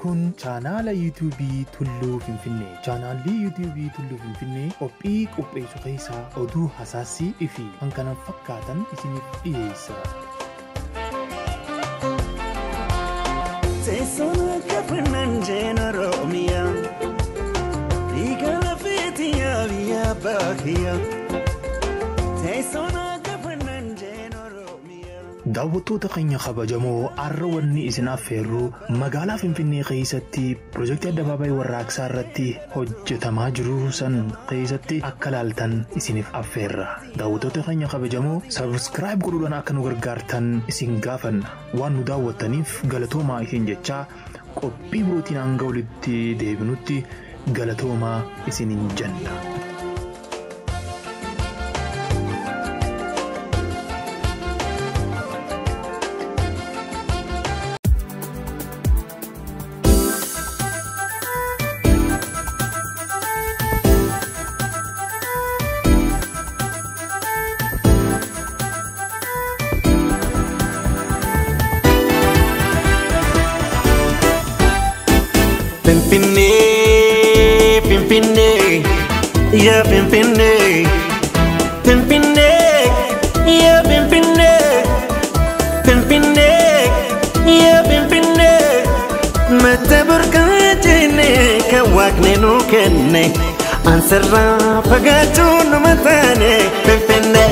Kun chaanaala yuutuubii Tulluu Finfinnee. Chaanaalli yuutuubii Tulluu Finfinnee qophii qopheessu keessaa oduu hasaasii fi kan kana fakkaatan isiniif dhiyeessa. Teessoon akka Fernandeen Oromiyaa, dhiiga lafeetiyaa biyya baakiyyaa. Teessoon akka Fernandeen Oromiyaa. Daawwattoota keenya kabajamoo, har'a wanni isin affeerru magaalaa Finfinnee keessatti piroojeektii Addabaabaayii Warraaqsaa irratti hojjetamaa jiru san keessatti akka laaltan isiniif affeerra. Daawwattoota keenya kabajamoo, subscribe godhuudhaan akka nu gargaartan isin gaafanna. Waan nu daawwattaniif galatoomaa isin jechaa, qophii birootiin hanga walitti deebinutti galatoomaa isiniin jenna. Finfinnee, Finfinnee, yaa Finfinnee, Finfinnee, yaa Finfinnee, Finfinnee, yaa Finfinnee. Mata burqaa jennee kan waaqni nu kenne, ansarraa fagaachuu numa taane Finfinnee.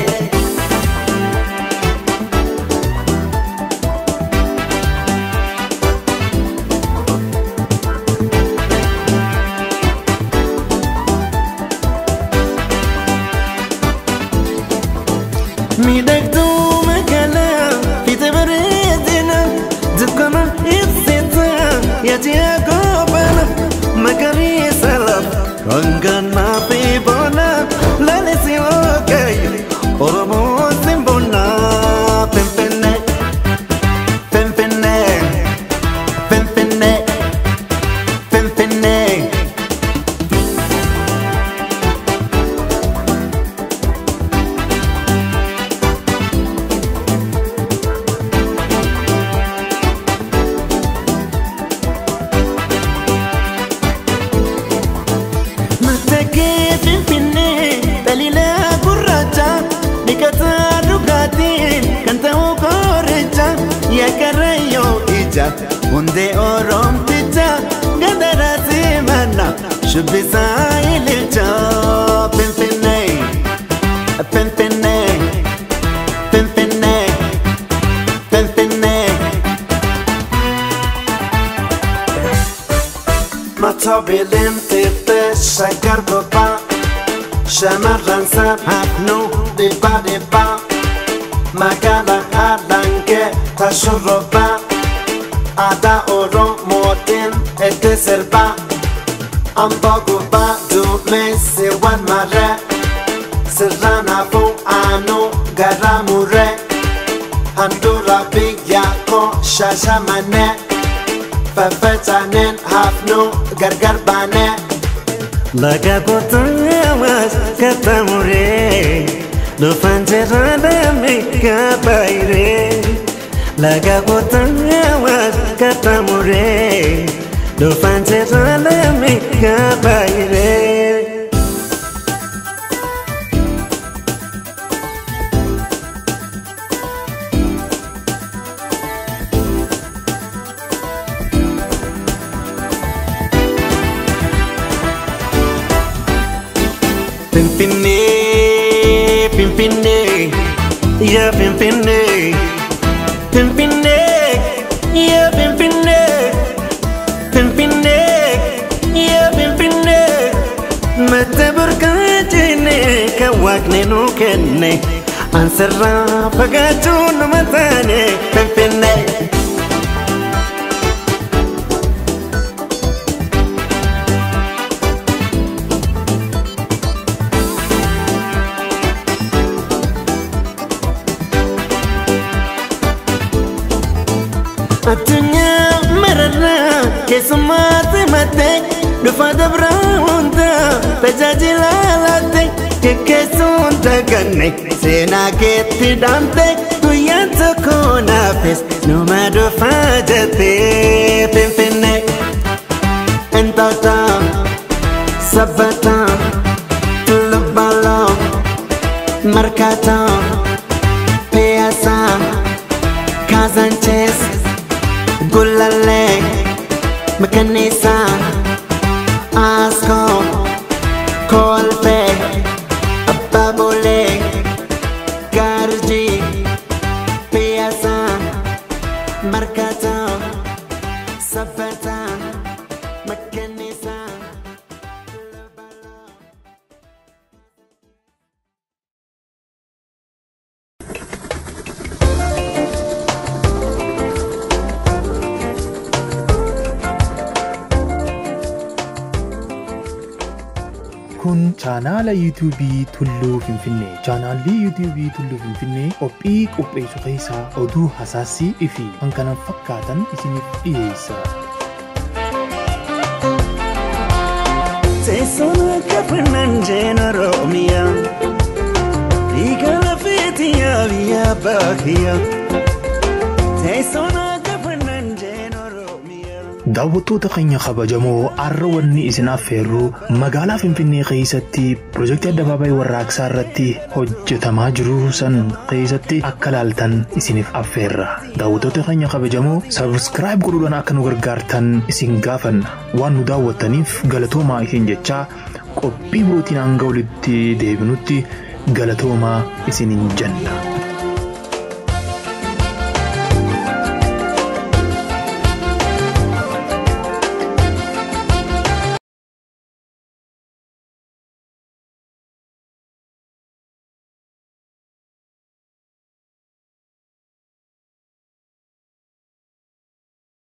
Miidhagduu magaalaa fiixee bareedina, dukkana ibsita yaadii goobana, magariisa lafa kan gannaa fi bona, lalisii waaqayyo Oromoo simbona. Finfinnee, Finfinnee, Finfinnee, Finfinnee. Matakee Finfinnee dhalila gurraacha, dhiqataa dhugaatiin kan ta'u qoricha, yaakarayyoo ija hundee Oromticha, gandara simana shubbisaa ililcha. Finfinnee, Finfinnee, Finfinnee, Finfinnee. Mata bilimtiitti shaggar gubbaa, shamarran hafnuu dhibbaa dhibbaa, magaalaa Harangee tashurrubbaa, aadaa Oromootiin itti sirbaa, amboo gubbaa duumessi wal maree, sirraan hafuu aanuu garaa muree, handhuura biyya koo Shaashamanee. Faffaca'aneen hafnuu gargar baanee. Laga qotamas qaxxaamuree dhufan jedhame kabaayiree. Laga qotamas qaxxaamuree dhufan jedhame kabaayiree. Finfinnee, Finfinnee, yaa Finfinnee, Finfinnee, yaa Finfinnee, Finfinnee, yaa Finfinnee. Mata burqaa jennee kan waaqni nu kenne, ansarraa fagaachuu numa taane Finfinnee. Addunyaa mararraa keessummaa simattee, dhufa dabraa hunda tajaajila laatte, kekkeessuun daganne seenaa keetti dhaamte, guyyaan tokko naafis numa dhufaa jettee. Finfinnee. Intoto, Sabata, Tulubalo, Mercato, Piazza, Kazanches, Gulale, Mekanisa, Asko, Kolfe, Ababole, Garji, Piazza, Mercato, Sabata, Mekanisa. Kun chaanaala yuutuubii Tulluu Finfinnee. Chaanaalli yuutuubii Tulluu Finfinnee qophii qopheessu keessaa oduu hasaasii fi kan kana fakkaatan isiniif dhiyeessa. Teessoon akka Finfinneen Oromiyaa, dhiiga lafeetii biyya baakiyyaa. Teessoon akka Finfinneen Oromiyaa. Daawwattoota keenya kabajamoo, har'a wanni isin affeerru magaalaa Finfinnee keessatti piroojeektii addabaabaayii warraaqsaa irratti hojjetamaa jiru san keessatti akka laaltan isiniif affeerra. Daawwattoota keenya kabajamoo, sabiskiraayib godhuudhaan akka nu gargaartan isin gaafanna. Waan nu daawwattaniif galatoomaa isin jechaa, qophii birootiin hanga walitti deebinutti galatoomaa isiniin jenna.